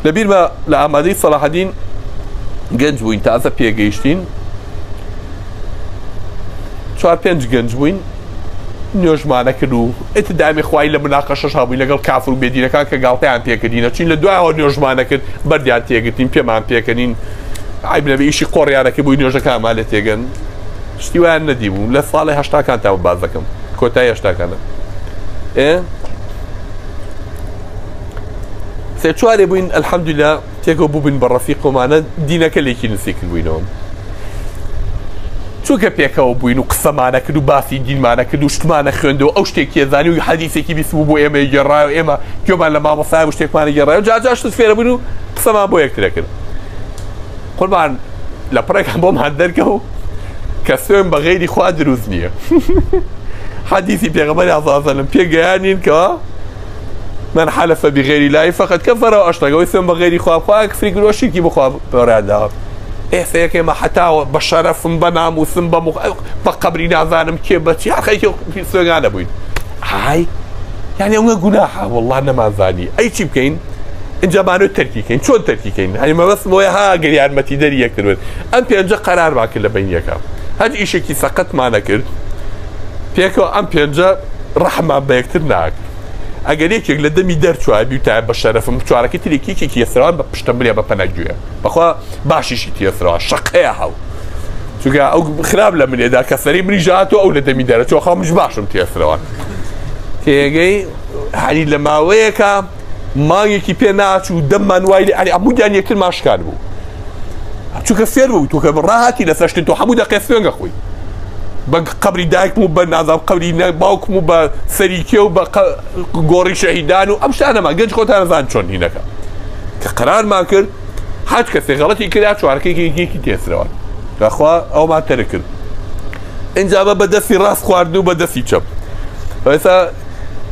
لەبیرمە لە ئامادەی سەلاحەدین گەنج بووین تازە پێگەیشتین چوار پێنج گەنج بووین نوێژمانە کرد و ئیتر دامی خوای لە مناقەشەش هەبووین لەگەڵ کافر و بێدینەکان کە گاڵتەیان پێکردینە چین لە دوایەوە نوێژمانە کرد بەردیان تێگرتین پێمان پێکەنین عیب نەبێ ئیشی قۆڕیانەکە بووی نوێژەکانمان لێ تێگەن شتی وایان نەدیبوو لە ساڵی هەشتاکان تا باز دەکەم کۆتایی هەشتاکانە ئێ سێ چوارێ بووین الحمدلله تێکەوە بووبین بە ڕەفیقۆمانە دینەکە لێکی نزیک بووینەوە چونکە پێکەوە بووین و قسەمانە کرد و باسی دینمانە کرد و شتمانە خوێندەوە ئەو شتێکی زانی و حەدیسێکی بیست بوو بۆ ئێمە گێڕایەوە ئێمە گوێمان لە مامۆستای و شتێکمانە گێڕایەوە جا جا شت فێرە بووین و قسەمان بۆ یەکترە کرد قوربان لە پڕێکان بۆمان دەرکەوت کە سوێن بە غەیری خوا دروست نییە حەدیسی پێغەمبەری عەلەیهی پێگەیانین کەوا من حلف بغیر الله فقد كفر واشرك ئەوەی سوێن بە غەیری خوا بخوا کفری کردووە شیرکی بۆ خوا بڕیار داوە ئێستا یەکێ مە حتا بە شەرەفم بە ناموسم بە مخ بە قەبری نازانم کێ بە چی هەر خەریکی سوێنگانە بووین ئای یعنی ئەوە گوناحە والله نەمانزانی ئەی چی بکەین ئینجا مانۆ تەرکی کەین چۆن تەرکی کەین هەنی مەبەستم ئەوەیە ها گەر یارمەتیدەری یەکتر بن ئەم پێنجە قەرارمان کرد لە بەینیەکە هەر ئیشێکی سەقەتمان نەکرد پێکەوە ئەم پێنجە ڕەحمان بە یەکتر ناکرد ئەگەر یەکێک لە دەمی دەرچوایە بیوتایە بە شەرەفم چوارەکەی ترێک یەکێکی یەسرەوان بە پشتە ملێ بە پەنا گوێ بەخوا باشیشی تێسرەوە شەقەیە هەو چونکە ئەو خراپ لە منێدا کە سەری منی ژاتۆ ئەو لە دەمی دەرەچوە خوا منش باشم تێسرەوە تێگەی هەری لە ماوەیەکە مانگێکی پێ ناچوو دەممان وای لێ ئەنی هەموو دیان یەکترمان شکان بوو چونکە فێر بوو تۆ کە ڕاهاتی لەسەر شتێ تۆ هەموو دەقێ سوێنگە خۆی بە قەبری دایکم و بە نازام قەبری باوکم و بە سەریکێ و بە گۆڕی شەهیدان و ئەم شتانەمان گەنج خۆتان نەزان چۆن هینەکە کە قەرارمان کرد هەر کەسێ غەڵەتی کرا چوارەکەی یەکی تێسرەوە بەخوا ئەومان تەرک کرد ئینجا بە بەدەستی ڕاست خواردن و بە دەستی چەپ ئێستا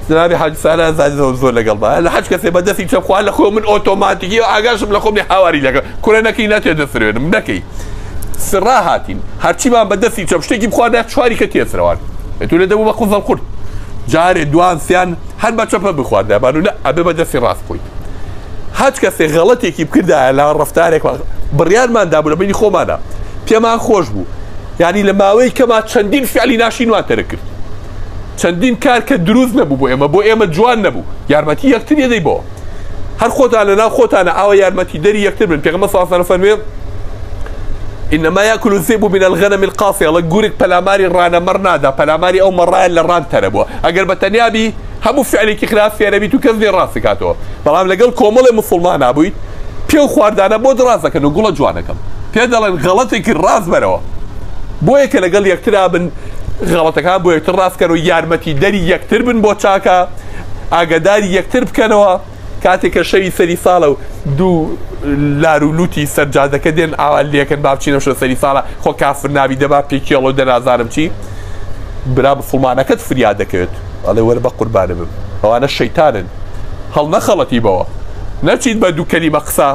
جنابی حاجی سالار زانی زۆر زۆر لەگەڵ با لە حەج کەسێ بە دەستی چەپ خوا لە خۆ من ئۆتۆماتیکی و ئاگاشم لە خۆم هاواری لەگەڵ کورە نەکەی ناتێ دەسرێنم نەکەی سڕا هاتین هەرچیمان بە دەستی چەپ شتێکی بخوادا چواری کە تێسرەوان تو لە دەبوو بە قوزەڵ قورت جارێ دوان سیان هەر بە چەپە بخواردابان و نە ئەبێ بە دەستی ڕاست بخۆیت هەچ کەسێ غەڵەتێکی بکردایە لە ڕەفتارێک بڕیارمان دابوو لە بینی خۆمانە پێمان خۆش بوو یعنی لە ماوەی کەما چەندین فعلی ناشینوان تەرک کرد چەندین کار کە دروست نەبوو بۆ ئێمە بۆ ئێمە جوان نەبوو یارمەتی یەکتر یەدەی بۆ هەر خۆتان لەناو خۆتانە ئاوە یارمەتی دەری یەکتر بن پێغەمبەر صلی الله علیه و فەرموێ انما ياكل الذئب من الغنم القاصيه ئەڵێ گورگ پەلاماری ڕانە مەڕ نادا پەلاماری ئەو مەڕایە لە ڕان تەرە بووە ئەگەر بە تەنیا بی هەموو فعلێکی خراپ فێرەبیت و کەس لێ ڕاست کاتەوە بەڵام لەگەڵ کۆمەڵێ موسڵمانا بوویت پێ و خواردانە بۆت ڕاست دەکەن و گوڵە جوانەکەم پێ دەڵێن غەڵەتێکی ڕاست بەرەوە بۆیە کە لەگەڵ یەکترا بن غەڵەتەکان بۆ یەکتر ڕاست کەن و یارمەتی دەری یەکتر بن بۆ چاکە ئاگاداری یەکتر بکەنەوە کاتێک کە شەوی سەری ساڵە و دوو لار و لوتی سەرجادەکە دێن ئاوا لێکن با بچینە شۆ سەری ساڵە خۆ کافر نابی دەبا پێکێڵ و دەنازانم چی برا مسلمانەکەت فریا دەکەوێت ئەڵێ وەرە بە قوربانە بم ئەوانە شەیتانن هەڵنەخەڵەتی بەوە نەچیت بە دوو کەلیمە قسە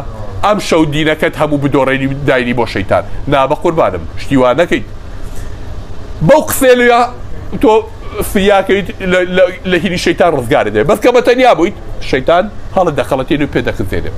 ئەم شەو دینەکەت هەموو بدۆڕێنی داینی بۆ شەیتان نا بە قوربانم شتی وا نەکەیت بەو قسەیە لە تۆ فریاکەویت لە هینی شەیتان ڕزگارت دەبێت بەس کە بە تەنیا بوویت شەیتان هەڵت دەخەڵەتێنێ و پێ دەخزێنێ.